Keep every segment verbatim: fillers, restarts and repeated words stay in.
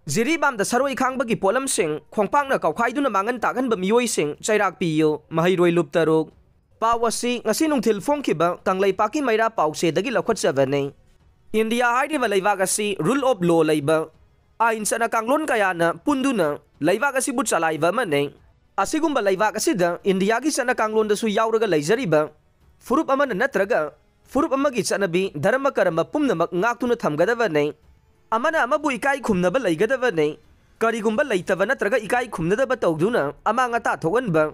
ꯖꯤꯔꯤꯕꯥꯝꯗ ꯁꯔꯣꯏ ꯈꯥꯡꯕꯒꯤ ꯄꯣꯠꯂꯝꯁꯤꯡ ꯈꯣꯡꯄꯥꯛꯅ ꯀꯥꯎꯈꯥꯏꯗꯨꯅ ꯃꯥꯡꯍꯟ ꯇꯥꯛꯍꯟꯕ ꯃꯤꯑꯣꯏꯁꯤꯡ ꯆꯩꯔꯥꯛ ꯄꯤꯌꯨ꯫ ꯃꯍꯩꯔꯣꯏ ꯂꯨꯞ ꯇꯔꯨꯛ꯫ ꯄꯥꯎ ꯑꯁꯤ ꯉꯁꯤ ꯅꯨꯡꯊꯤꯜ ꯐꯣꯡꯈꯤꯕ ꯀꯪꯂꯩꯄꯥꯛꯀꯤ ꯃꯩꯔꯥ ꯄꯥꯎꯆꯦꯗꯒꯤ ꯂꯧꯈꯠꯆꯕꯅꯤ꯫ ꯏꯟꯗꯤꯌꯥ ꯍꯥꯏꯔꯤꯕ ꯂꯩꯕꯥꯛ ꯑꯁꯤ rule of law ꯂꯩꯕ, ꯑꯥꯏꯟ ꯆꯠꯅ ꯀꯥꯡꯂꯣꯟ ꯀꯌꯥꯅ ꯄꯨꯟꯗꯨꯅ ꯂꯩꯕꯥꯛ ꯑꯁꯤꯕꯨ ꯆꯂꯥꯏꯕ ꯑꯃꯅꯤ꯫ ꯑꯁꯤꯒꯨꯝꯕ ꯂꯩꯕꯥꯛ ꯑꯁꯤꯗ ꯏꯟꯗꯤꯌꯥꯒꯤ ꯆꯠꯅ ꯀꯥꯡꯂꯣꯟꯗꯁꯨ ꯌꯥꯎꯔꯒ ꯂꯩꯖꯔꯤꯕ ꯐꯨꯔꯨꯞ ꯑꯃꯅ ꯅꯠꯇ꯭ꯔꯒ ꯐꯨꯔꯨꯞ ꯑꯃꯒꯤ ꯆꯠꯅꯕꯤ, ꯙꯔꯃ ꯀꯔꯝꯕ ꯄꯨꯝꯅꯃꯛ ꯉꯥꯛꯇꯨꯅ ꯊꯝꯒꯗꯕꯅꯤ꯫ ꯑꯃꯅ ꯑꯃꯕꯨ ꯏꯀꯥꯏ ꯈꯨꯝꯅꯕ ꯂꯩꯒꯗꯕꯅꯤ꯫ ꯀꯔꯤꯒꯨꯝꯕ ꯂꯩꯇꯕ ꯅꯠꯇ꯭ꯔꯒ ꯏꯀꯥꯏ ꯈꯨꯝꯅꯗꯕ ꯇꯧꯗꯨꯅ ꯑꯃꯥꯡ ꯑꯇꯥ ꯊꯣꯛꯍꯟꯕ,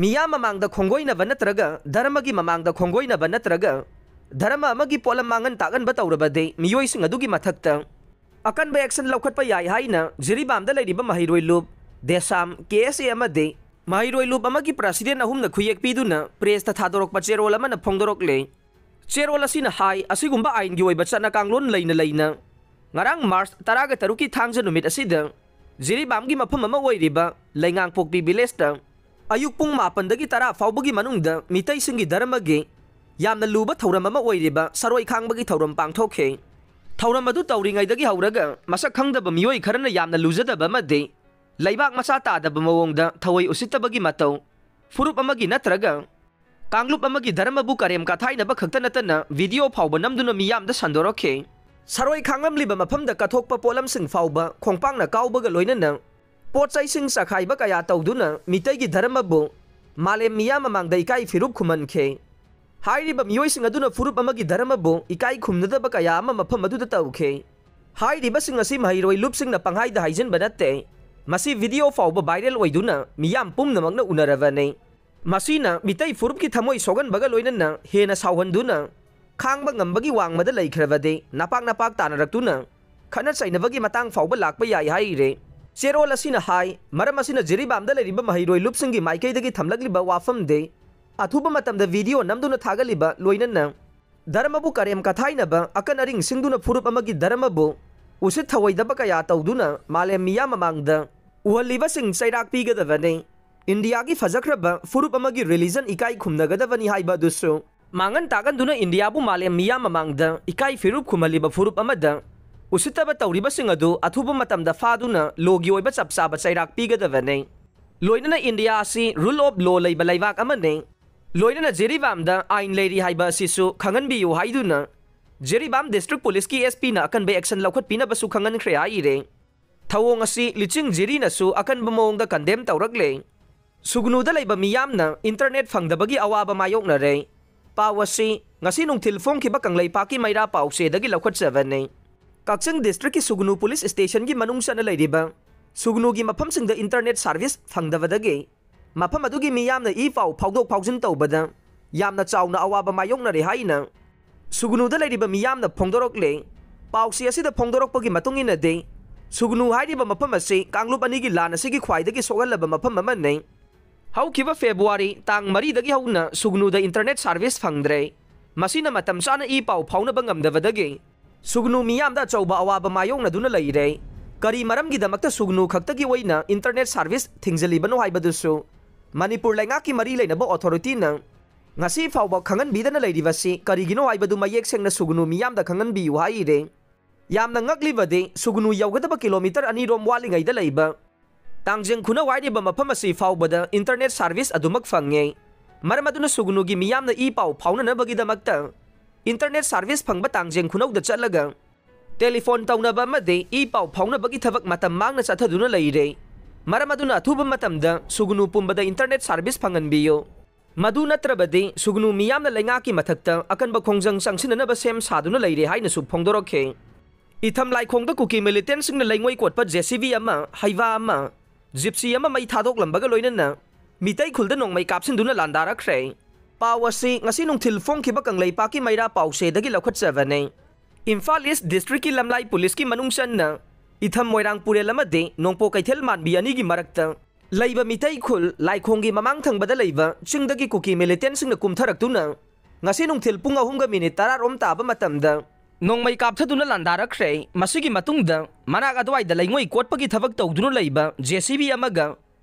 ꯃꯤꯌꯥꯝ ꯃꯃꯥꯡꯗ ꯈꯣꯡꯒꯣꯏꯅꯕ ꯅꯠꯇ꯭ꯔꯒ ꯙꯔꯃꯒꯤ ꯃꯃꯥꯡꯗ ꯈꯣꯡꯒꯣꯏꯅꯕ ꯅꯠꯇ꯭ꯔꯒ ꯙꯔꯃ ꯑꯃꯒꯤ ꯄꯣꯠꯂꯝ ꯃꯥꯡꯍꯟ ꯇꯥꯛꯍꯟꯕ ꯇꯧꯔꯕꯗꯤ ꯃꯤꯑꯣꯏꯁꯤꯡ ꯑꯗꯨꯒꯤ ꯃꯊꯛꯇ ꯑꯀꯟꯕ action ꯂꯧꯈꯠꯄ ꯌꯥꯏ ꯍꯥꯏꯅ ꯖꯤꯔꯤꯕꯥꯝꯗ ꯂꯩꯔꯤꯕ ꯃꯍꯩꯔꯣꯏ ꯂꯨꯞ, ꯗꯦꯁꯥꯝ, ꯀꯦ ꯑꯦꯁ ꯑꯦ ꯑꯃꯗꯤ ꯃꯍꯩꯔꯣꯏ ꯂꯨꯞ ꯑꯃꯒꯤ president ꯑꯍꯨꯝꯅ ꯈꯨꯌꯦꯛ ꯄꯤꯗꯨꯅ pressꯇ ꯊꯥꯗꯣꯔꯛꯄ ꯆꯦꯔꯣꯜ ꯑꯃꯅ ꯐꯣꯡꯗꯣꯔꯛꯂꯦ꯫ ꯆꯦꯔꯣꯜ ꯑꯁꯤꯅ ꯍꯥꯏ, ꯑꯁꯤꯒꯨꯝꯕ ꯑꯥꯏꯟꯒꯤ ꯑꯣꯏꯕ ꯆꯠꯅ ꯀꯥꯡꯂꯣꯟ ꯂꯩꯅ ꯂꯩꯅ ꯉꯔꯥꯡ ꯃꯥꯔꯆ ꯇꯔꯥꯒ ꯇꯔꯨꯛꯀꯤ ꯊꯥꯡꯖ ꯅꯨꯃꯤꯠ ꯑꯁꯤꯗ ꯖꯤꯔꯤꯕꯥꯝꯒꯤ ꯃꯐꯝ ꯑꯃ ꯑꯣꯏꯔꯤꯕ ꯂꯩꯉꯥꯡꯄꯣꯛꯄꯤ villageꯇ ꯑꯌꯨꯛ ꯄꯨꯡ ꯃꯥꯄꯟꯗꯒꯤ ꯇꯔꯥ ꯐꯥꯎꯕꯒꯤ ꯃꯅꯨꯡꯗ ꯃꯤꯇꯩꯁꯤꯡꯒꯤ ꯙꯔꯃꯒꯤ ꯌꯥꯝꯅ ꯂꯨꯕ ꯊꯧꯔꯝ ꯑꯃ ꯑꯣꯏꯔꯤꯕ ꯁꯔꯣꯏ ꯈꯥꯡꯕꯒꯤ ꯊꯧꯔꯝ ꯄꯥꯡꯊꯣꯛꯈꯤ꯫ ꯊꯧꯔꯝ ꯑꯗꯨ ꯇꯧꯔꯤꯉꯩꯗꯒꯤ ꯍꯧꯔꯒ ꯃꯁꯛ ꯈꯪꯗꯕ ꯃꯤꯑꯣꯏ ꯈꯔꯅ ꯌꯥꯝꯅ ꯂꯨꯖꯗꯕ ꯑꯃꯗꯤ ꯂꯩꯕꯥꯛ ꯃꯆꯥ ꯇꯥꯗꯕ ꯃꯑꯣꯡꯗ ꯊꯑꯣꯏ ꯎꯁꯤꯠꯇꯕꯒꯤ ꯃꯇꯧ, ꯐꯨꯔꯨꯞ ꯑꯃꯒꯤ ꯅꯠꯇ꯭ꯔꯒ ꯀꯥꯡꯂꯨꯞ ꯑꯃꯒꯤ ꯙꯔꯃꯕꯨ ꯀꯔꯦꯝ ꯀꯊꯥꯏꯅꯕ ꯈꯛꯇ ꯅꯠꯇꯅ video ꯐꯥꯎꯕ ꯅꯝꯗꯨꯅ ꯃꯤꯌꯥꯝꯗ ꯁꯟꯗꯣꯔꯛꯈꯤ꯫ ꯁꯔꯣꯏ ꯈꯥꯡꯂꯝꯂꯤꯕ ꯃꯐꯝꯗ ꯀꯠꯊꯣꯛꯄ ꯄꯣꯠꯂꯝꯁꯤꯡ ꯐꯥꯎꯕ ꯈꯣꯡꯄꯥꯛꯅ ꯀꯥꯎꯕꯒ ꯂꯣꯏꯅꯅ ꯄꯣꯠ ꯆꯩꯁꯤꯡ ꯆꯈꯥꯏꯕ ꯀꯌꯥ ꯇꯧꯗꯨꯅ ꯃꯤꯇꯩꯒꯤ ꯙꯔꯃꯕꯨ ꯃꯥꯂꯦꯝ ꯃꯤꯌꯥꯝ ꯃꯃꯥꯡꯗ ꯏꯀꯥꯏ ꯐꯤꯔꯨꯞ ꯈꯨꯝꯍꯟꯈꯤ꯫ ꯍꯥꯏꯔꯤꯕ ꯃꯤꯑꯣꯏꯁꯤꯡ ꯑꯗꯨꯅ ꯐꯨꯔꯨꯞ ꯑꯃꯒꯤ ꯙꯔꯃꯕꯨ ꯏꯀꯥꯏ ꯈꯨꯝꯅꯗꯕ ꯀꯌꯥ ꯑꯃ ꯃꯐꯝ ꯑꯗꯨꯗ ꯇꯧꯈꯤ꯫ ꯍꯥꯏꯔꯤꯕꯁꯤꯡ ꯑꯁꯤ ꯃꯍꯩꯔꯣꯏ ꯂꯨꯞꯁꯤꯡꯅ ꯄꯪꯍꯥꯏꯗ ꯍꯥꯏꯖꯤꯟꯕ ꯅꯠꯇꯦ꯫ ꯃꯁꯤ video ꯐꯥꯎꯕ viral ꯑꯣꯏꯗꯨꯅ ꯃꯤꯌꯥꯝ ꯄꯨꯝꯅꯃꯛꯅ ꯎꯅꯔꯕꯅꯤ꯫ ꯃꯁꯤꯅ ꯃꯤꯇꯩ ꯐꯨꯔꯨꯞꯀꯤ ꯊꯃꯣꯏ ꯁꯣꯛꯍꯟꯕꯒ ꯂꯣꯏꯅꯅ ꯍꯦꯟꯅ ꯁꯥꯎꯍꯟꯗꯨꯅ ꯈꯥꯡꯕ ꯉꯝꯕꯒꯤ ꯋꯥꯡꯃꯗ ꯂꯩꯈ꯭ꯔꯕꯗꯤ ꯅꯄꯥꯛ ꯅꯄꯥꯛ ꯇꯥꯅꯔꯛꯇꯨꯅ ꯈꯠꯅ ꯆꯩꯅꯕꯒꯤ ꯃꯇꯥꯡ ꯐꯥꯎꯕ ꯂꯥꯛꯄ ꯌꯥꯏ ꯍꯥꯏꯔꯦ꯫ ꯆꯦꯔꯣꯜ ꯑꯁꯤꯅ ꯍꯥꯏ, ꯃꯔꯝ ꯑꯁꯤꯅ ꯖꯤꯔꯤꯕꯥꯝꯗ ꯂꯩꯔꯤꯕ ꯃꯍꯩꯔꯣꯏ ꯂꯨꯞꯁꯤꯡꯒꯤ ꯃꯥꯏꯀꯩꯗꯒꯤ ꯊꯝꯂꯛꯂꯤꯕ ꯋꯥꯐꯝꯗꯤ ꯑꯊꯨꯕ ꯃꯇꯝꯗ video ꯅꯝꯗꯨꯅ ꯊꯥꯒꯠꯂꯤꯕ ꯂꯣꯏꯅꯅ ꯙꯔꯃꯕꯨ ꯀꯔꯦꯝ ꯀꯊꯥꯏꯅꯕ, ꯑꯀꯟ ꯑꯔꯤꯡ ꯁꯤꯡꯗꯨꯅ ꯐꯨꯔꯨꯞ ꯑꯃꯒꯤ ꯙꯔꯃꯕꯨ ꯎꯁꯤꯠ ꯊꯑꯣꯏꯗꯕ ꯀꯌꯥ ꯇꯧꯗꯨꯅ ꯃꯥꯂꯦꯝ ꯃꯤꯌꯥꯝ ꯃꯃꯥꯡꯗ ꯎꯍꯜꯂꯤꯕꯁꯤꯡ ꯆꯩꯔꯥꯛ ꯄꯤꯒꯗꯕꯅꯤ꯫ ꯏꯟꯗꯤꯌꯥꯒꯤ ꯐꯖꯈ꯭ꯔꯕ ꯐꯨꯔꯨꯞ ꯑꯃꯒꯤ religion ꯏꯀꯥꯏ ꯈꯨꯝꯅꯒꯗꯕꯅꯤ ꯍꯥꯏꯕ ꯑꯗꯨꯁꯨ ꯃꯥꯡꯍꯟ ꯇꯥꯛꯍꯟꯗꯨꯅ ꯏꯟꯗꯤꯌꯥꯕꯨ ꯃꯥꯂꯦꯝ ꯃꯤꯌꯥꯝ ꯃꯃꯥꯡꯗ ꯏꯀꯥꯏ ꯐꯤꯔꯨꯞ ꯈꯨꯝꯍꯜꯂꯤꯕ ꯐꯨꯔꯨꯞ ꯑꯃꯗ ꯎꯁꯤꯠꯇꯕ ꯇꯧꯔꯤꯕꯁꯤꯡ ꯑꯗꯨ ꯑꯊꯨꯕ ꯃꯇꯝꯗ ꯐꯥꯗꯨꯅ ꯂꯣꯒꯤ ꯑꯣꯏꯕ ꯆꯞ ꯆꯥꯕ ꯆꯩꯔꯥꯛ ꯄꯤꯒꯗꯕꯅꯤ꯫ ꯂꯣꯏꯅꯅ ꯏꯟꯗꯤꯌꯥ ꯑꯁꯤ ꯔꯨꯜ ꯑꯣꯐ ꯂꯣ ꯂꯩꯕ ꯂꯩꯕꯥꯛ ꯑꯃꯅꯤ꯫ ꯂꯣꯏꯅꯅ ꯖꯤꯔꯤꯕꯥꯝꯗ ꯑꯥꯏꯟ ꯂꯩꯔꯤ ꯍꯥꯏꯕ ꯑꯁꯤꯁꯨ ꯈꯪꯍꯟꯕꯤꯌꯨ ꯍꯥꯏꯗꯨꯅ ꯖꯤꯔꯤꯕꯥꯝ ꯗꯤꯁꯇ꯭ꯔꯤꯛ ꯄꯨꯂꯤꯁꯀꯤ ꯑꯦꯁ ꯄꯤꯅ ꯑꯀꯟꯕ ꯑꯦꯛꯁꯟ ꯂꯧꯈꯠꯄꯤꯅꯕꯁꯨ ꯈꯪꯍꯟꯈ꯭ꯔꯦ ꯍꯥꯏꯔꯦ꯫ ꯊꯧꯑꯣꯡ ꯑꯁꯤ ꯂꯤꯆꯤꯡ ꯖꯤꯔꯤꯅꯁꯨ ꯑꯀꯟꯕ ꯃꯑꯣꯡꯗ ꯀꯟꯗꯦꯝ ꯇꯧꯔꯛꯂꯦ꯫ ꯁꯨꯒꯅꯨꯗ ꯂꯩꯕ ꯃꯤꯌꯥꯝꯅ ꯏꯟꯇꯔꯅꯦꯠ ꯐꯪꯗꯕꯒꯤ ꯑꯋꯥꯕ ꯃꯥꯌꯣꯛꯅꯔꯦ꯫ ꯄꯥꯎ ꯑꯁꯤ ꯉꯁꯤ ꯅꯨꯡꯊꯤꯜ ꯐꯣꯡꯈꯤꯕ ꯀꯪꯂꯩꯄꯥꯛꯀꯤ ꯃꯩꯔꯥ ꯄꯥꯎꯆꯦꯗꯒꯤ ꯂꯧꯈꯠꯆꯕꯅꯤ꯫ ꯀꯛꯆꯤꯡ ꯗꯤꯁꯇ꯭ꯔꯤꯛꯀꯤ ꯁꯨꯒꯅꯨ ꯄꯨꯂꯤꯁ ꯁ꯭ꯇꯦꯁꯟꯒꯤ ꯃꯅꯨꯡ ꯆꯟꯅ ꯂꯩꯔꯤꯕ ꯁꯨꯒꯅꯨꯒꯤ ꯃꯐꯝꯁꯤꯡꯗ ꯏꯟꯇꯔꯅꯦꯠ ꯁꯥꯔꯚꯤꯁ ꯐꯪꯗꯕꯗꯒꯤ ꯃꯐꯝ ꯑꯗꯨꯒꯤ ꯃꯤꯌꯥꯝꯅ ꯏ ꯄꯥꯎ ꯐꯥꯎꯗꯣꯛ ꯐꯥꯎꯖꯤꯟ ꯇꯧꯕꯗ ꯌꯥꯝꯅ ꯆꯥꯎꯅ ꯑꯋꯥꯕ ꯃꯥꯌꯣꯛꯅꯔꯦ ꯍꯥꯏꯅ ꯁꯨꯒꯅꯨꯗ ꯂꯩꯔꯤꯕ ꯃꯤꯌꯥꯝꯅ ꯐꯣꯡꯗꯣꯔꯛꯂꯦ꯫ ꯄꯥꯎꯆꯦ ꯑꯁꯤꯗ ꯐꯣꯡꯗꯣꯔꯛꯄꯒꯤ ꯃꯇꯨꯡ ꯏꯟꯅꯗꯤ, ꯁꯨꯒꯅꯨ ꯍꯥꯏꯔꯤꯕ ꯃꯐꯝ ꯑꯁꯤ ꯀꯥꯡꯂꯨꯞ ꯑꯅꯤꯒꯤ ꯂꯥꯟ ꯑꯁꯤꯒꯤ ꯈ꯭ꯋꯥꯏꯗꯒꯤ ꯁꯣꯛꯍꯜꯂꯕ ꯃꯐꯝ ꯑꯃꯅꯤ꯫ ꯍꯧꯈꯤꯕ ꯐꯦꯕ꯭ꯔꯨꯋꯥꯔꯤ ꯇꯥꯡ ꯃꯔꯤꯗꯒꯤ ꯍꯧꯅ ꯁꯨꯒꯅꯨꯗ ꯏꯟꯇꯔꯅꯦꯠ ꯁꯥꯔꯚꯤꯁ ꯐꯪꯗ꯭ꯔꯦ꯫ ꯃꯁꯤꯅ ꯃꯇꯝ ꯆꯥꯅ ꯏ ꯄꯥꯎ ꯐꯥꯎꯅꯕ ꯉꯝꯗꯕꯗꯒꯤ ꯁꯨꯒꯅꯨ ꯃꯤꯌꯥꯝꯗ ꯑꯆꯧꯕ ꯑꯋꯥꯕ ꯃꯥꯌꯣꯛꯅꯗꯨꯅ ꯂꯩꯔꯦ꯫ ꯀꯔꯤ ꯃꯔꯝꯒꯤꯗꯃꯛꯇ ꯁꯨꯒꯅꯨ ꯈꯛꯇꯒꯤ ꯑꯣꯏꯅ ꯏꯟꯇꯔꯅꯦꯠ ꯁꯥꯔꯚꯤꯁ ꯊꯤꯡꯖꯤꯜꯂꯤꯕꯅꯣ ꯍꯥꯏꯕꯗꯨꯁꯨ ꯃꯅꯤꯄꯨꯔ ꯂꯩꯉꯥꯛꯀꯤ ꯃꯔꯤ ꯂꯩꯅꯕ ꯑꯣꯊꯣꯔꯤꯇꯤꯅ ꯉꯁꯤ ꯐꯥꯎꯕ ꯈꯪꯍꯟꯕꯤꯗꯅ ꯂꯩꯔꯤꯕꯁꯤ ꯀꯔꯤꯒꯤꯅꯣ ꯍꯥꯏꯕꯗꯨ ꯃꯌꯦꯛ ꯁꯦꯡꯅ ꯁꯨꯒꯅꯨ ꯃꯤꯌꯥꯝꯗ ꯈꯪꯍꯟꯕꯤꯌꯨ ꯍꯥꯏꯔꯦ꯫ ꯌꯥꯝꯅ ꯉꯛꯂꯤꯕꯗꯤ ꯁꯨꯒꯅꯨ ꯌꯧꯒꯗꯕ ꯀꯤꯂꯣꯃꯤꯇꯔ ꯑꯅꯤꯔꯣꯝ ꯋꯥꯠꯂꯤꯉꯩꯗ ꯂꯩꯕ ꯇꯥꯡꯖꯦꯡ ꯈꯨꯅꯧ ꯍꯥꯏꯔꯤꯕ ꯃꯐꯝ ꯑꯁꯤ ꯐꯥꯎꯕꯗ ꯏꯟꯇꯔꯅꯦꯠ ꯁꯥꯔꯚꯤꯁ ꯑꯗꯨꯃꯛ ꯐꯪꯉꯦ꯫ ꯃꯔꯝ ꯑꯗꯨꯅ ꯁꯨꯒꯅꯨꯒꯤ ꯃꯤꯌꯥꯝꯅ ꯏ ꯄꯥꯎ ꯐꯥꯎꯅꯅꯕꯒꯤꯗꯃꯛꯇ ꯏꯟꯇꯔꯅꯦꯠ ꯁꯥꯔꯚꯤꯁ ꯐꯪꯕ ꯇꯥꯡꯖꯦꯡ ꯈꯨꯅꯧꯗ ꯆꯠꯂꯒ ꯇꯦꯂꯤꯐꯣꯟ ꯇꯧꯅꯕ ꯑꯃꯗꯤ ꯏ ꯄꯥꯎ ꯐꯥꯎꯅꯕꯒꯤ ꯊꯕꯛ ꯃꯇꯝ ꯃꯥꯡꯅ ꯆꯠꯊꯗꯨꯅ ꯂꯩꯔꯦ꯫ ꯃꯔꯝ ꯑꯗꯨꯅ ꯑꯊꯨꯕ ꯃꯇꯝꯗ ꯁꯨꯒꯅꯨ ꯄꯨꯝꯕꯗ ꯏꯟꯇꯔꯅꯦꯠ ꯁꯥꯔꯚꯤꯁ ꯐꯪꯍꯟꯕꯤꯌꯨ꯫ ꯃꯗꯨ ꯅꯠꯇ꯭ꯔꯕꯗꯤ ꯁꯨꯒꯅꯨ ꯃꯤꯌꯥꯝꯅ ꯂꯩꯉꯥꯛꯀꯤ ꯃꯊꯛꯇ ꯑꯀꯟꯕ ꯈꯣꯡꯖꯪ ꯆꯪꯁꯤꯟꯅꯅꯕ ꯁꯦꯝ ꯁꯥꯗꯨꯅ ꯂꯩꯔꯦ ꯍꯥꯏꯅꯁꯨ ꯐꯣꯡꯗꯣꯔꯛꯈꯤ꯫ ꯏꯊꯝ ꯂꯥꯏꯈꯣꯡꯗ ꯀꯨꯀꯤ ꯃꯤꯂꯤꯇꯦꯟꯁꯤꯡꯅ ꯂꯩꯉꯣꯏ ꯀꯣꯠꯄ ꯖꯦ ꯁꯤ ꯕꯤ ꯑꯃ, ꯍꯩꯕꯥ ꯑꯃ, ꯖꯤꯞꯁꯤ ꯑꯃ ꯃꯩ ꯊꯥꯗꯣꯛꯂꯝꯕꯒ ꯂꯣꯏꯅꯅ ꯃꯤꯇꯩ ꯈꯨꯜꯗ ꯅꯣꯡꯃꯩ ꯀꯥꯞꯁꯤꯟꯗꯨꯅ ꯂꯥꯟꯗꯥꯔꯛꯈ꯭ꯔꯦ꯫ ꯄꯥꯎ ꯑꯁꯤ ꯉꯁꯤ ꯅꯨꯡꯊꯤꯜ ꯐꯣꯡꯈꯤꯕ ꯀꯪꯂꯩꯄꯥꯛꯀꯤ ꯃꯩꯔꯥ ꯄꯥꯎꯆꯦꯗꯒꯤ ꯂꯧꯈꯠꯆꯕꯅꯤ꯫ ꯏꯝꯐꯥꯜ ꯏꯁ ꯗꯤꯁꯇ꯭ꯔꯤꯛꯀꯤ ꯂꯝꯂꯥꯏ ꯄꯨꯂꯤꯁꯀꯤ ꯃꯅꯨꯡ ꯆꯟꯅ ꯏꯊꯝ ꯃꯣꯏꯔꯥꯡ ꯄꯨꯔꯦꯜ ꯑꯃꯗꯤ ꯅꯣꯡꯄꯣꯛ ꯀꯩꯊꯦꯜ ꯃꯥꯟꯕꯤ ꯑꯅꯤꯒꯤ ꯃꯔꯛꯇ ꯂꯩꯕ ꯃꯤꯇꯩ ꯈꯨꯜ ꯂꯥꯏꯈꯣꯡꯒꯤ ꯃꯃꯥꯡ ꯊꯪꯕꯗ ꯂꯩꯕ ꯆꯤꯡꯗꯒꯤ ꯀꯨꯀꯤ ꯃꯤꯂꯤꯇꯦꯟꯁꯤꯡꯅ ꯀꯨꯝꯊꯔꯛꯇꯨꯅ ꯉꯁꯤ ꯅꯨꯡꯊꯤꯜ ꯄꯨꯡ ꯑꯍꯨꯝꯒ ꯃꯤꯅꯤꯠ ꯇꯔꯥꯔꯣꯝ ꯇꯥꯕ ꯃꯇꯝꯗ ꯅꯣꯡꯃꯩ ꯀꯥꯞꯊꯗꯨꯅ ꯂꯥꯟꯗꯥꯔꯛꯈ꯭ꯔꯦ꯫ ꯃꯁꯤꯒꯤ ꯃꯇꯨꯡꯗ ꯃꯅꯥꯛ ꯑꯗꯨꯋꯥꯏꯗ ꯂꯩꯉꯣꯏ ꯀꯣꯠꯄꯒꯤ ꯊꯕꯛ ꯇꯧꯗꯨꯅ ꯂꯩꯕ ꯖꯦ ꯁꯤ ꯕꯤ ꯑꯃꯒ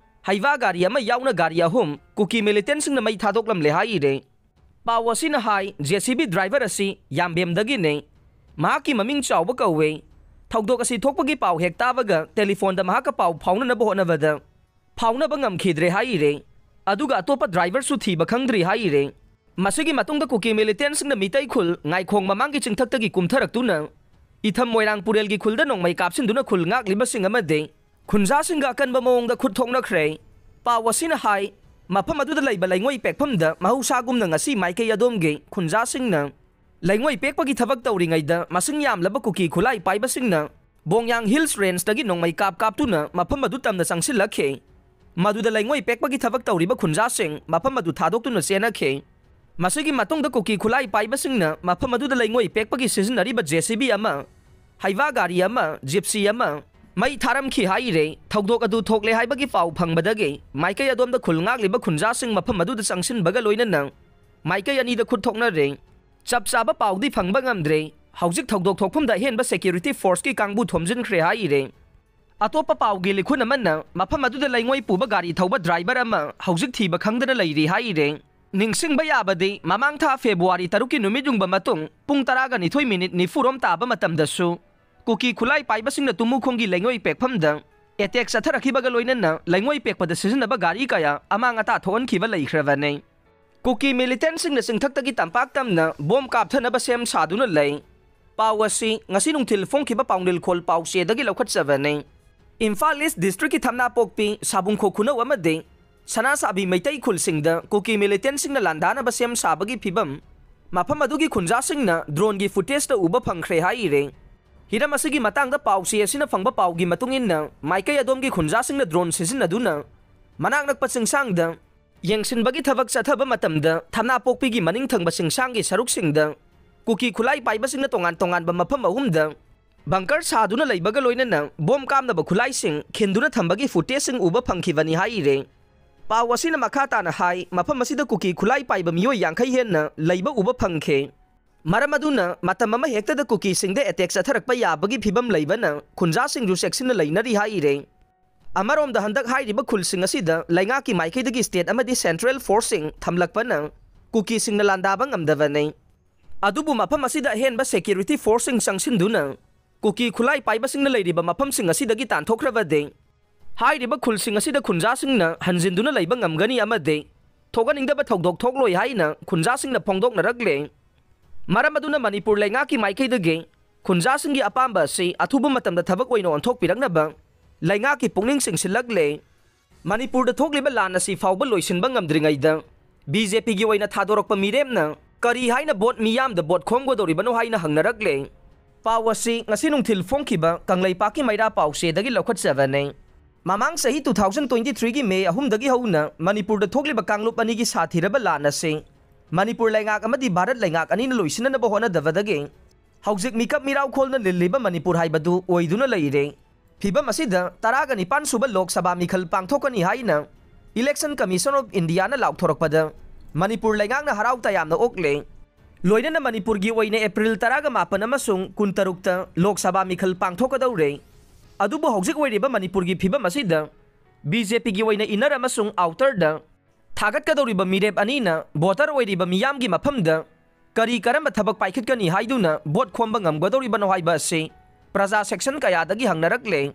ꯍꯩꯕꯥ ꯒꯥꯔꯤ ꯑꯃ ꯌꯥꯎꯅ ꯒꯥꯔꯤ ꯑꯍꯨꯝ ꯀꯨꯀꯤ ꯃꯤꯂꯤꯇꯦꯟꯁꯤꯡꯅ ꯃꯩ ꯊꯥꯗꯣꯛꯂꯝꯂꯦ ꯍꯥꯏꯔꯦ꯫ ꯄꯥꯎ ꯑꯁꯤꯅ ꯍꯥꯏ, ꯖꯦ ꯁꯤ ꯕꯤ ꯗ꯭ꯔꯥꯏꯚꯔ ꯑꯁꯤ ꯌꯥꯝꯕꯦꯝꯗꯒꯤꯅꯤ꯫ ꯃꯍꯥꯛꯀꯤ ꯃꯃꯤꯡ ꯆꯥꯎꯕ ꯀꯧꯋꯦ꯫ ꯊꯧꯗꯣꯛ ꯑꯁꯤ ꯊꯣꯛꯄꯒꯤ ꯄꯥꯎ ꯍꯦꯛ ꯇꯥꯕꯒ ꯇꯦꯂꯤꯐꯣꯟꯗ ꯃꯍꯥꯛꯀ ꯄꯥꯎ ꯐꯥꯎꯅꯅꯕ ꯍꯣꯠꯅꯕꯗ ꯐꯥꯎꯅꯕ ꯉꯝꯈꯤꯗ꯭ꯔꯦ ꯍꯥꯏꯔꯦ꯫ ꯑꯗꯨꯒ ꯑꯇꯣꯞꯄ ꯗ꯭ꯔꯥꯏꯚꯔꯁꯨ ꯊꯤꯕ ꯈꯪꯗ꯭ꯔꯤ ꯍꯥꯏꯔꯦ꯫ ꯃꯁꯤꯒꯤ ꯃꯇꯨꯡꯗ ꯀꯨꯀꯤ ꯃꯤꯂꯤꯇꯦꯟꯁꯤꯡꯅ ꯃꯤꯇꯩ ꯈꯨꯜ ꯉꯥꯏꯈꯣꯡ ꯃꯃꯥꯡꯒꯤ ꯆꯤꯡꯊꯛꯇꯒꯤ ꯀꯨꯝꯊꯔꯛꯇꯨꯅ ꯏꯊꯝ ꯃꯣꯏꯔꯥꯡ ꯄꯨꯔꯦꯜꯒꯤ ꯈꯨꯜꯗ ꯅꯣꯡꯃꯩ ꯀꯥꯞꯁꯤꯟꯗꯨꯅ ꯈꯨꯜ ꯉꯥꯛꯂꯤꯕꯁꯤꯡ ꯑꯃꯗꯤ ꯈꯨꯟꯖꯥꯁꯤꯡꯒ ꯑꯀꯟꯕ ꯃꯑꯣꯡꯗ ꯈꯨꯠ ꯊꯣꯛꯅꯈ꯭ꯔꯦ꯫ ꯄꯥꯎ ꯑꯁꯤꯅ ꯍꯥꯏ, ꯃꯐꯝ ꯑꯗꯨꯗ ꯂꯩꯕ ꯂꯩꯉꯣꯏ ꯄꯦꯛꯐꯝꯗ ꯃꯍꯧꯁꯥꯒꯨꯝꯅ ꯉꯁꯤ ꯃꯥꯏꯀꯩ ꯑꯗꯣꯝꯒꯤ ꯈꯨꯟꯖꯥꯁꯤꯡꯅ ꯂꯩꯉꯣꯏ ꯄꯦꯛꯄꯒꯤ ꯊꯕꯛ ꯇꯧꯔꯤꯉꯩꯗ ꯃꯁꯤꯡ ꯌꯥꯝꯂꯕ ꯀꯨꯀꯤ ꯈꯨꯠꯂꯥꯏ ꯄꯥꯏꯕꯁꯤꯡꯅ ꯕꯣꯡꯌꯥꯡ ꯍꯤꯜꯁ ꯔꯦꯟꯖꯇꯒꯤ ꯅꯣꯡꯃꯩ ꯀꯥꯞ ꯀꯥꯞꯇꯨꯅ ꯃꯐꯝ ꯑꯗꯨ ꯇꯝꯅ ꯆꯪꯁꯤꯜꯂꯛꯈꯤ꯫ ꯃꯗꯨꯗ ꯂꯩꯉꯣꯏ ꯄꯦꯛꯄꯒꯤ ꯊꯕꯛ ꯇꯧꯔꯤꯕ ꯈꯨꯟꯖꯥꯁꯤꯡ ꯃꯐꯝ ꯑꯗꯨ ꯊꯥꯗꯣꯛꯇꯨꯅ ꯆꯦꯟꯅꯈꯤ꯫ ꯃꯁꯤꯒꯤ ꯃꯇꯨꯡꯗ ꯀꯨꯀꯤ ꯈꯨꯠꯂꯥꯏ ꯄꯥꯏꯕꯁꯤꯡꯅ ꯃꯐꯝ ꯑꯗꯨꯗ ꯂꯩꯉꯣꯏ ꯄꯦꯛꯄꯒꯤ ꯁꯤꯖꯤꯟꯅꯔꯤꯕ ꯖꯦ ꯁꯤ ꯕꯤ ꯑꯃ, ꯍꯩꯋꯥ ꯒꯥꯔꯤ ꯑꯃ, ꯖꯤꯞꯁꯤ ꯑꯃ ꯃꯩ ꯊꯥꯔꯝꯈꯤ ꯍꯥꯏꯔꯦ꯫ ꯊꯧꯗꯣꯛ ꯑꯗꯨ ꯊꯣꯛꯂꯦ ꯍꯥꯏꯕꯒꯤ ꯄꯥꯎ ꯐꯪꯕꯗꯒꯤ ꯃꯥꯏꯀꯩ ꯑꯗꯣꯝꯗ ꯈꯨꯜ ꯉꯥꯛꯂꯤꯕ ꯈꯨꯟꯖꯥꯁꯤꯡ ꯃꯐꯝ ꯑꯗꯨꯗ ꯆꯪꯁꯤꯟꯕꯒ ꯂꯣꯏꯅꯅ ꯃꯥꯏꯀꯩ ꯑꯅꯤꯗ ꯈꯨꯠ ꯊꯣꯛꯅꯔꯦ꯫ ꯆꯞ ꯆꯥꯕ ꯄꯥꯎꯗꯤ ꯐꯪꯕ ꯉꯝꯗ꯭ꯔꯦ꯫ ꯍꯧꯖꯤꯛ ꯊꯧꯗꯣꯛ ꯊꯣꯛꯐꯝꯗ ꯑꯍꯦꯟꯕ ꯁꯦꯀ꯭ꯌꯨꯔꯤꯇꯤ ꯐꯣꯔꯁꯀꯤ ꯀꯥꯡꯕꯨ ꯊꯣꯝꯖꯤꯟꯈ꯭ꯔꯦ ꯍꯥꯏꯔꯦ꯫ ꯑꯇꯣꯞꯄ ꯄꯥꯎꯒꯤ ꯂꯤꯈꯨꯟ ꯑꯃꯅ ꯃꯐꯝ ꯑꯗꯨꯗ ꯂꯩꯉꯣꯏ ꯄꯨꯕ ꯒꯥꯔꯤ ꯊꯧꯕ ꯗ꯭ꯔꯥꯏꯚꯔ ꯑꯃ ꯍꯧꯖꯤꯛ ꯊꯤꯕ ꯈꯪꯗꯅ ꯂꯩꯔꯤ ꯍꯥꯏꯔꯦ꯫ ꯅꯤꯡꯁꯤꯡꯕ ꯌꯥꯕꯗꯤ, ꯃꯃꯥꯡ ꯊꯥ ꯐꯦꯕ꯭ꯔꯨꯋꯥꯔꯤ ꯇꯔꯨꯛꯀꯤ ꯅꯨꯃꯤꯠ ꯌꯨꯡꯕ ꯃꯇꯨꯡ ꯄꯨꯡ ꯇꯔꯥꯒ ꯅꯤꯊꯣꯏ ꯃꯤꯅꯤꯠ ꯅꯤꯐꯨꯔꯣꯝ ꯇꯥꯕ ꯃꯇꯝꯗꯁꯨ ꯀꯨꯀꯤ ꯈꯨꯠꯂꯥꯏ ꯄꯥꯏꯕꯁꯤꯡꯅ ꯇꯨꯃꯨꯈꯣꯡꯒꯤ ꯂꯩꯉꯣꯏ ꯄꯦꯛꯐꯝꯗ ꯑꯦꯇꯦꯛ ꯆꯠꯊꯔꯛꯈꯤꯕꯒ ꯂꯣꯏꯅꯅ ꯂꯩꯉꯣꯏ ꯄꯦꯛꯄꯗ ꯁꯤꯖꯤꯟꯅꯕ ꯒꯥꯔꯤ ꯀꯌꯥ ꯑꯃꯥꯡ ꯑꯇꯥ ꯊꯣꯛꯍꯟꯈꯤꯕ ꯂꯩꯈ꯭ꯔꯕꯅꯤ꯫ ꯀꯨꯀꯤ ꯃꯤꯂꯤꯇꯦꯟꯁꯤꯡꯅ ꯆꯤꯡꯊꯛꯇꯒꯤ ꯇꯝꯄꯥꯛ ꯇꯝꯅ ꯕꯣꯝ ꯀꯥꯞꯊꯅꯕ ꯁꯦꯝ ꯁꯥꯗꯨꯅ ꯂꯩ꯫ ꯄꯥꯎ ꯑꯁꯤ ꯉꯁꯤ ꯅꯨꯡꯊꯤꯜ ꯐꯣꯡꯈꯤꯕ ꯄꯥꯎꯅꯤꯜꯈꯣꯜ ꯄꯥꯎꯆꯦꯗꯒꯤ ꯂꯧꯈꯠꯆꯕꯅꯤ꯫ ꯏꯝꯐꯥꯜ ꯏꯁ ꯗꯤꯁꯇ꯭ꯔꯤꯛꯀꯤ ꯊꯝꯅꯥꯄꯣꯛꯄꯤ, ꯁꯥꯕꯨꯡꯈꯣꯛ ꯈꯨꯅꯧ ꯑꯃꯗꯤ ꯁꯅꯥꯁꯥꯕꯤ ꯃꯩꯇꯩ ꯈꯨꯜꯁꯤꯡꯗ ꯀꯨꯀꯤ ꯃꯤꯂꯤꯇꯦꯟꯁꯤꯡꯅ ꯂꯥꯟꯗꯥꯅꯕ ꯁꯦꯝ ꯁꯥꯕꯒꯤ ꯐꯤꯕꯝ ꯃꯐꯝ ꯑꯗꯨꯒꯤ ꯈꯨꯟꯖꯥꯁꯤꯡꯅ ꯗ꯭ꯔꯣꯟꯒꯤ ꯐꯨꯇꯦꯖꯇ ꯎꯕ ꯐꯪꯈ꯭ꯔꯦ ꯍꯥꯏꯔꯦ꯫ ꯍꯤꯔꯝ ꯑꯁꯤꯒꯤ ꯃꯇꯥꯡꯗ ꯄꯥꯎꯆꯦ ꯑꯁꯤꯅ ꯐꯪꯕ ꯄꯥꯎꯒꯤ ꯃꯇꯨꯡ ꯏꯟꯅ, ꯃꯥꯏꯀꯩ ꯑꯗꯣꯝꯒꯤ ꯈꯨꯟꯖꯥꯁꯤꯡꯅ ꯗ꯭ꯔꯣꯟ ꯁꯤꯖꯤꯟꯅꯗꯨꯅ ꯃꯅꯥꯛ ꯅꯛꯄ ꯆꯤꯡꯁꯥꯡꯗ ꯌꯦꯡꯁꯤꯟꯕꯒꯤ ꯊꯕꯛ ꯆꯠꯊꯕ ꯃꯇꯝꯗ, ꯊꯝꯅꯥꯄꯣꯛꯄꯤꯒꯤ ꯃꯅꯤꯡ ꯊꯪꯕ ꯆꯤꯡꯁꯥꯡꯒꯤ ꯁꯔꯨꯛꯁꯤꯡꯗ ꯀꯨꯀꯤ ꯈꯨꯠꯂꯥꯏ ꯄꯥꯏꯕꯁꯤꯡꯅ ꯇꯣꯉꯥꯟ ꯇꯣꯉꯥꯟꯕ ꯃꯐꯝ ꯑꯍꯨꯝꯗ ꯕꯪꯀꯔ ꯁꯥꯗꯨꯅ ꯂꯩꯕꯒ ꯂꯣꯏꯅꯅ ꯕꯣꯝ ꯀꯥꯞꯅꯕ ꯈꯨꯠꯂꯥꯏꯁꯤꯡ ꯈꯤꯟꯗꯨꯅ ꯊꯝꯕꯒꯤ ꯐꯨꯇꯦꯖꯁꯤꯡ ꯎꯕ ꯐꯪꯈꯤꯕꯅꯤ ꯍꯥꯏꯔꯦ꯫ ꯄꯥꯎ ꯑꯁꯤꯅ ꯃꯈꯥ ꯇꯥꯅ ꯍꯥꯏ, ꯃꯐꯝ ꯑꯁꯤꯗ ꯀꯨꯀꯤ ꯈꯨꯠꯂꯥꯏ ꯄꯥꯏꯕ ꯃꯤꯑꯣꯏ ꯌꯥꯡꯈꯩ ꯍꯦꯟꯅ ꯂꯩꯕ ꯎꯕ ꯐꯪꯈꯤ꯫ ꯃꯔꯝ ꯑꯗꯨꯅ ꯃꯇꯝ ꯑꯃ ꯍꯦꯛꯇꯗ ꯀꯨꯀꯤꯁꯤꯡꯗ ꯑꯦꯇꯦꯛ ꯆꯠꯊꯔꯛꯄ ꯌꯥꯕꯒꯤ ꯐꯤꯕꯝ ꯂꯩꯕꯅ ꯈꯨꯟꯖꯥꯁꯤꯡꯁꯨ ꯆꯦꯛꯁꯤꯟꯅ ꯂꯩꯅꯔꯤ ꯍꯥꯏꯔꯦ꯫ ꯑꯃꯔꯣꯝꯗ ꯍꯟꯗꯛ ꯍꯥꯏꯔꯤꯕ ꯈꯨꯜꯁꯤꯡ ꯑꯁꯤꯗ ꯂꯩꯉꯥꯛꯀꯤ ꯃꯥꯏꯀꯩꯗꯒꯤ ꯁ꯭ꯇꯦꯠ ꯑꯃꯗꯤ ꯁꯦꯟꯇ꯭ꯔꯦꯜ ꯐꯣꯔꯁꯁꯤꯡ ꯊꯝꯂꯛꯄꯅ ꯀꯨꯀꯤꯁꯤꯡꯅ ꯂꯥꯟꯗꯥꯕ ꯉꯝꯗꯕꯅꯤ꯫ ꯑꯗꯨꯕꯨ ꯃꯐꯝ ꯑꯁꯤꯗ ꯑꯍꯦꯟꯕ ꯁꯦꯀ꯭ꯌꯨꯔꯤꯇꯤ ꯐꯣꯔꯁꯁꯤꯡ ꯆꯪꯁꯤꯟꯗꯨꯅ ꯀꯨꯀꯤ ꯈꯨꯠꯂꯥꯏ ꯄꯥꯏꯕꯁꯤꯡꯅ ꯂꯩꯔꯤꯕ ꯃꯐꯝꯁꯤꯡ ꯑꯁꯤꯗꯒꯤ ꯇꯥꯟꯊꯣꯛꯈ꯭ꯔꯕꯗꯤ ꯍꯥꯏꯔꯤꯕ ꯈꯨꯜꯁꯤꯡ ꯑꯁꯤꯗ ꯈꯨꯟꯖꯥꯁꯤꯡꯅ ꯍꯟꯖꯤꯟꯗꯨꯅ ꯂꯩꯕ ꯉꯝꯒꯅꯤ ꯑꯃꯗꯤ ꯊꯣꯛꯍꯟꯅꯤꯡꯗꯕ ꯊꯧꯗꯣꯛ ꯊꯣꯛꯂꯣꯏ ꯍꯥꯏꯅ ꯈꯨꯟꯖꯥꯁꯤꯡꯅ ꯐꯣꯡꯗꯣꯛꯅꯔꯛꯂꯦ꯫ ꯃꯔꯝ ꯑꯗꯨꯅ ꯃꯅꯤꯄꯨꯔ ꯂꯩꯉꯥꯛꯀꯤ ꯃꯥꯏꯀꯩꯗꯒꯤ ꯈꯨꯟꯖꯥꯁꯤꯡꯒꯤ ꯑꯄꯥꯝꯕ ꯑꯁꯤ ꯑꯊꯨꯕ ꯃꯇꯝꯗ ꯊꯕꯛ ꯑꯣꯏꯅ ꯑꯣꯟꯊꯣꯛꯄꯤꯔꯛꯅꯕ ꯂꯩꯉꯥꯛꯀꯤ ꯄꯨꯛꯅꯤꯡ ꯆꯤꯡꯁꯤꯜꯂꯛꯂꯦ꯫ ꯃꯅꯤꯄꯨꯔꯗ ꯊꯣꯛꯂꯤꯕ ꯂꯥꯟ ꯑꯁꯤ ꯐꯥꯎꯕ ꯂꯣꯏꯁꯤꯟꯕ ꯉꯝꯗ꯭ꯔꯤꯉꯩꯗ ꯕꯤ ꯖꯦ ꯄꯤꯒꯤ ꯑꯣꯏꯅ ꯊꯥꯗꯣꯔꯛꯄ ꯃꯤꯔꯦꯞꯅ ꯀꯔꯤ ꯍꯥꯏꯅ ꯚꯣꯠ ꯃꯤꯌꯥꯝꯗ ꯚꯣꯠ ꯈꯣꯝꯒꯗꯧꯔꯤꯕꯅꯣ ꯍꯥꯏꯅ ꯍꯪꯅꯔꯛꯂꯦ꯫ ꯄꯥꯎ ꯑꯁꯤ ꯉꯁꯤ ꯅꯨꯡꯊꯤꯜ ꯐꯣꯡꯈꯤꯕ ꯀꯪꯂꯩꯄꯥꯛꯀꯤ ꯃꯩꯔꯥ ꯄꯥꯎꯆꯦꯗꯒꯤ ꯂꯧꯈꯠꯆꯕꯅꯤ꯫ ꯃꯃꯥꯡ ꯆꯍꯤ two thousand twenty three ꯒꯤ ꯃꯦ ꯑꯍꯨꯝꯗꯒꯤ ꯍꯧꯅ ꯃꯅꯤꯄꯨꯔꯗ ꯊꯣꯛꯂꯤꯕ ꯀꯥꯡꯂꯨꯞ ꯑꯅꯤꯒꯤ ꯁꯥꯊꯤꯔꯕ ꯂꯥꯟ ꯑꯁꯤ ꯃꯅꯤꯄꯨꯔ ꯂꯩꯉꯥꯛ ꯑꯃꯗꯤ ꯚꯥꯔꯠ ꯂꯩꯉꯥꯛ ꯑꯅꯤꯅ ꯂꯣꯏꯁꯤꯟꯅꯅꯕ ꯍꯣꯠꯅꯗꯕꯗꯒꯤ ꯍꯧꯖꯤꯛ ꯃꯤꯀꯞ ꯃꯤꯔꯥꯎꯈꯣꯜꯅ ꯂꯤꯜꯂꯤꯕ ꯃꯅꯤꯄꯨꯔ ꯍꯥꯏꯕꯗꯨ ꯑꯣꯏꯗꯨꯅ ꯂꯩꯔꯦ꯫ ꯐꯤꯚꯝ ꯑꯁꯤꯗ ꯇꯔꯥꯒ ꯅꯤꯄꯥꯟ ꯁꯨꯕ ꯂꯣꯛ ꯁꯚꯥ ꯃꯤꯈꯜ ꯄꯥꯡꯊꯣꯛꯀꯅꯤ ꯍꯥꯏꯅ Election Commission of Indiaꯅ ꯂꯥꯎꯊꯣꯔꯛꯄꯗ ꯃꯅꯤꯄꯨꯔ ꯂꯩꯉꯥꯛꯅ ꯍꯔꯥꯎ ꯇꯌꯥꯝꯅ ꯑꯣꯛꯂꯦ꯫ ꯂꯣꯏꯅꯅ ꯃꯅꯤꯄꯨꯔꯒꯤ ꯑꯣꯏꯅ ꯑꯦꯄ꯭ꯔꯤꯜ ꯇꯔꯥꯒ ꯃꯥꯄꯟ ꯑꯃꯁꯨꯡ ꯀꯨꯟꯇꯔꯨꯛꯇ ꯂꯣꯛ ꯁꯚꯥ ꯃꯤꯈꯜ ꯄꯥꯡꯊꯣꯛꯀꯗꯧꯔꯦ꯫ ꯑꯗꯨꯕꯨ ꯍꯧꯖꯤꯛ ꯑꯣꯏꯔꯤꯕ ꯃꯅꯤꯄꯨꯔꯒꯤ ꯐꯤꯚꯝ ꯑꯁꯤꯗ ꯕꯤ ꯖꯦ ꯄꯤꯒꯤ ꯑꯣꯏꯅ inner ꯑꯃꯁꯨꯡ outerꯗ ꯊꯥꯒꯠꯀꯗꯧꯔꯤꯕ ꯃꯤꯔꯦꯞ ꯑꯅꯤꯅ voter ꯑꯣꯏꯔꯤꯕ ꯃꯤꯌꯥꯝꯒꯤ ꯃꯐꯝꯗ ꯀꯔꯤ ꯀꯔꯝꯕ ꯊꯕꯛ ꯄꯥꯏꯈꯠꯀꯅꯤ ꯍꯥꯏꯗꯨꯅ ꯚꯣꯠ ꯈꯣꯝꯕ ꯉꯝꯒꯗꯧꯔꯤꯕꯅꯣ ꯍꯥꯏꯕ ꯑꯁꯤ ꯄ꯭ꯔꯖꯥ section ꯀꯌꯥꯗꯒꯤ ꯍꯪꯅꯔꯛꯂꯦ꯫